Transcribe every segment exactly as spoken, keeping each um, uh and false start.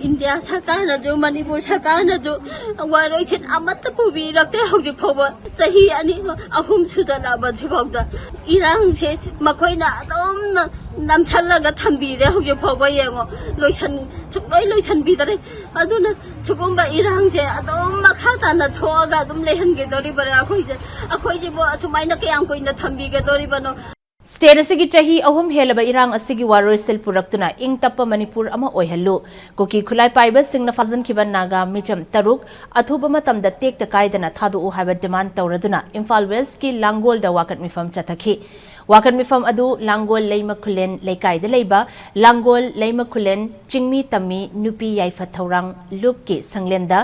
India ꯁꯔꯀꯥꯔꯅꯁꯨ, ꯃꯅꯤꯄꯨꯔ ꯁꯔꯀꯥꯔꯅꯁꯨ ꯋꯥꯔꯣꯏꯁꯤꯟ ꯑꯃꯠꯇ ꯄꯨꯕꯤꯔꯛꯇꯦ꯫ ꯍꯧꯖꯤꯛ ꯐꯥꯎꯕ ꯆꯍꯤ ꯑꯅꯤ, ꯑꯍꯨꯝ ꯁꯨꯖꯜꯂꯛꯑꯕ ꯁꯤꯐꯥꯎꯗ ꯏꯔꯥꯡꯁꯦ ꯃꯈꯣꯏꯅ ꯑꯗꯨꯝ ꯅꯝꯁꯜꯂꯒ ꯊꯝꯕꯤꯔꯦ꯫ ꯍꯧꯖꯤꯛ ꯐꯥꯎꯕ ꯌꯦꯡꯉꯣ, ꯂꯣꯏꯁꯟ-, ꯁꯨꯡꯂꯣꯏ ꯂꯣꯏꯁꯟꯕꯤꯗꯔꯦ꯫ ꯑꯗꯨꯅ ꯁꯤꯒꯨꯝꯕ ꯏꯔꯥꯡꯁꯦ ꯑꯗꯨꯝ ꯃꯈꯥ ꯇꯥꯅ ꯊꯣꯛꯑꯒ ꯑꯗꯨꯝ ꯂꯩꯍꯟꯒꯗꯧꯔꯤꯕ꯭ꯔꯥ? ꯑꯩꯈꯣꯏꯁꯦ, ꯑꯩꯈꯣꯏꯁꯤꯕꯨ ꯑꯁꯨꯃꯥꯏꯅ ꯀꯌꯥꯝ ꯀꯨꯏꯅ ꯊꯝꯕꯤꯒꯗꯧꯔꯤꯕꯅꯣ? ꯁ꯭ꯇꯦꯠ ꯑꯁꯤꯒꯤ ꯆꯍꯤ ꯑꯍꯨꯝ ꯍꯦꯜꯂꯕ ꯏꯔꯥꯡ ꯑꯁꯤꯒꯤ ꯋꯥꯔꯣꯏꯁꯤꯜ ꯄꯨꯔꯛꯇꯨꯅ ꯏꯪ ꯇꯞꯄ ꯃꯅꯤꯄꯨꯔ ꯑꯃ ꯑꯣꯏꯍꯜꯂꯨ꯫ ꯀꯨꯀꯤ ꯈꯨꯠꯂꯥꯏ ꯄꯥꯏꯕꯁꯤꯡꯅ ꯐꯥꯖꯤꯟꯈꯤꯕ ꯅꯥꯒꯥ ꯃꯤꯆꯝ ꯇꯔꯨꯛ ꯑꯊꯨꯕ ꯃꯇꯝꯗ ꯇꯦꯛꯇ ꯀꯥꯏꯗꯅ ꯊꯥꯗꯣꯛꯎ ꯍꯥꯏꯕ ꯗꯤꯃꯥꯟ ꯇꯧꯔꯗꯨꯅ ꯏꯝꯐꯥꯜ ꯋꯦꯁ꯭ꯠꯀꯤ ꯂꯥꯡꯒꯣꯜꯗ ꯋꯥꯀꯠ ꯃꯤꯐꯝ ꯆꯠꯊꯈꯤ꯫ ꯋꯥꯀꯠ ꯃꯤꯐꯝ ꯑꯗꯨ ꯂꯥꯡꯒꯣꯜ ꯂꯩꯃ ꯈꯨꯂꯦꯟ ꯂꯩꯀꯥꯏꯗ ꯂꯩꯕ ꯂꯥꯡꯒꯣꯜ ꯂꯩꯃ ꯈꯨꯂꯦꯟ ꯆꯤꯡꯃꯤ ꯇꯝꯃꯤ ꯅꯨꯄꯤ ꯌꯥꯏꯐ ꯊꯧꯔꯥꯡ ꯂꯨꯞꯀꯤ ꯁꯪꯂꯦꯟꯗ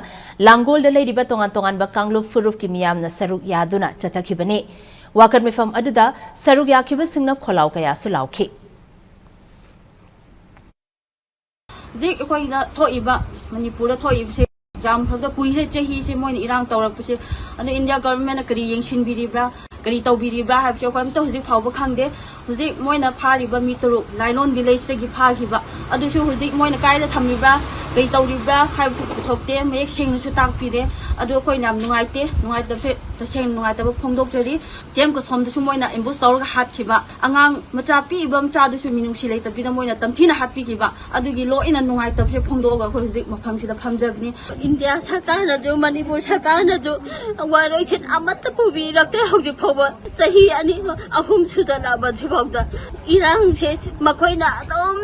ꯂꯥꯡꯒꯣꯜꯗ ꯂꯩꯔꯤꯕ ꯇꯣꯉꯥꯟ ꯇꯣꯉꯥꯟꯕ ꯀꯥꯡꯂꯨꯞ ꯐꯨꯔꯨꯞꯀꯤ ꯃꯤꯌꯥꯝꯅ ꯁꯔꯨꯛ ꯌꯥꯗꯨꯅ ꯆꯠꯊꯈꯤꯕꯅꯤ꯫ ꯋꯥꯀꯠ ꯃꯤꯐꯝ ꯑꯗꯨꯗ ꯁꯔꯨꯛ ꯌꯥꯈꯤꯕꯁꯤꯡꯅ ꯈꯣꯜꯂꯥꯎ ꯀꯌꯥꯁꯨ ꯂꯥꯎꯈꯤ꯫ ꯍꯧꯖꯤꯛ ꯑꯩꯈꯣꯏꯅ ꯊꯣꯛꯏꯕ, ꯃꯅꯤꯄꯨꯔꯗ ꯊꯣꯛꯏꯕꯁꯦ ꯌꯥꯝꯈ꯭ꯔꯕꯗ ꯀꯨꯏꯔꯦ, ꯆꯍꯤꯁꯦ ꯃꯣꯏꯅ ꯏꯔꯥꯡ ꯇꯧꯔꯛꯄꯁꯦ꯫ ꯑꯗꯣ ꯏꯟꯗꯤꯌꯥ ꯒꯚꯔꯟꯃꯦꯟꯠꯅ ꯀꯔꯤ ꯌꯦꯡꯁꯤꯟꯕꯤꯔꯤꯕ꯭ꯔꯥ, ꯀꯔꯤ ꯇꯧꯕꯤꯔꯤꯕ꯭ꯔꯥ ꯍꯥꯏꯕꯁꯦ ꯑꯩꯈꯣꯏ ꯑꯝꯇ ꯍꯧꯖꯤꯛ ꯐꯥꯎꯕ ꯈꯪꯗꯦ꯫ ꯍꯧꯖꯤꯛ ꯃꯣꯏꯅ ꯐꯥꯔꯤꯕ ꯃꯤ ꯇꯔꯨꯛ ꯂꯥꯏꯂꯣꯟ ꯚꯤꯂꯦꯖꯇꯒꯤ ꯐꯥꯈꯤꯕ, ꯑꯗꯨꯁꯨ ꯍꯧꯖꯤꯛ ꯃꯣꯏꯅ ꯀꯥꯏꯗ ꯊꯝꯃꯤꯕ꯭ꯔꯥ, ꯀꯔꯤ ꯇꯧꯔꯤꯕ꯭ꯔꯥ ꯍꯥꯏꯕꯁꯨ ꯄꯨꯊꯣꯛꯇꯦ, ꯃꯌꯦꯛ ꯁꯦꯡꯅꯁꯨ ꯇꯥꯛꯄꯤꯗꯦ꯫ ꯑꯗꯨ ꯑꯩꯈꯣꯏꯅ ꯌꯥꯝ ꯅꯨꯡꯉꯥꯏꯇꯦ꯫ ꯅꯨꯡꯉꯥꯏꯇꯕꯁꯦ, ꯇꯁꯦꯡꯅ ꯅꯨꯡꯉꯥꯏꯇꯕ ꯐꯣꯡꯗꯣꯛꯆꯔꯤ꯫ ꯇꯤ ꯑꯦꯝ ꯀꯣꯁꯣꯝꯗꯁꯨ ꯃꯣꯏꯅ ꯑꯦꯝꯕꯨꯁ ꯇꯧꯔꯒ ꯍꯥꯠꯈꯤꯕ, ꯑꯉꯥꯡ ꯃꯆꯥ ꯄꯤꯛꯏꯕ ꯃꯆꯥꯗꯨꯁꯨ ꯃꯤꯅꯨꯡꯁꯤ ꯂꯩꯇꯕꯤꯗ ꯃꯣꯏꯅ ꯇꯝꯊꯤꯅ ꯍꯥꯠꯄꯤꯈꯤꯕ, ꯑꯗꯨꯒꯤ ꯂꯣꯏꯅ ꯅꯨꯡꯉꯥꯏꯇꯕꯁꯦ ꯐꯣꯡꯗꯣꯛꯑꯒ ꯑꯩꯈꯣꯏ ꯍꯧꯖꯤꯛ ꯃꯐꯝꯁꯤꯗ ꯐꯝꯖꯕꯅꯤ꯫ ꯏꯟꯗꯤꯌꯥ ꯁꯔꯀꯥꯔꯅꯁꯨ, ꯃꯅꯤꯄꯨꯔ ꯁꯔꯀꯥꯔꯅꯁꯨ ꯋꯥꯔꯣꯏꯁꯤꯟ ꯑꯃꯠꯇ ꯄꯨꯕꯤꯔꯛꯇꯦ꯫ ꯍꯧꯖꯤꯛ ꯐꯥꯎꯕ ꯆꯍꯤ ꯑꯅꯤ, ꯑꯍꯨꯝ ꯁꯨꯖꯜꯂꯛꯑꯕ ꯁꯤꯐꯥꯎꯗ ꯏꯔꯥꯡꯁꯦ ꯃꯈꯣꯏꯅ ꯑꯗꯨꯝ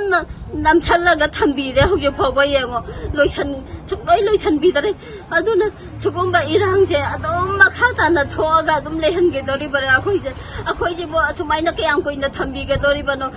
ꯅꯝꯁꯜꯂꯒ ꯊꯝꯕꯤꯔꯦ꯫ ꯍꯧꯖꯤꯛ ꯐꯥꯎꯕ ꯌꯦꯡꯉꯣ, ꯂꯣꯏꯁꯟ-, ꯁꯨꯡꯂꯣꯏ ꯂꯣꯏꯁꯟꯕꯤꯗꯔꯦ꯫ ꯑꯗꯨꯅ ꯁꯤꯒꯨꯝꯕ ꯏꯔꯥꯡꯁꯦ ꯑꯗꯨꯝ ꯃꯈꯥ ꯇꯥꯅ ꯊꯣꯛꯑꯒ ꯑꯗꯨꯝ ꯂꯩꯍꯟꯒꯗꯧꯔꯤꯕ꯭ꯔꯥ? ꯑꯩꯈꯣꯏꯁꯦ, ꯑꯩꯈꯣꯏꯁꯤꯕꯨ ꯑꯁꯨꯃꯥꯏꯅ ꯀꯌꯥꯝ ꯀꯨꯏꯅ ꯊꯝꯕꯤꯒꯗꯧꯔꯤꯕꯅꯣ?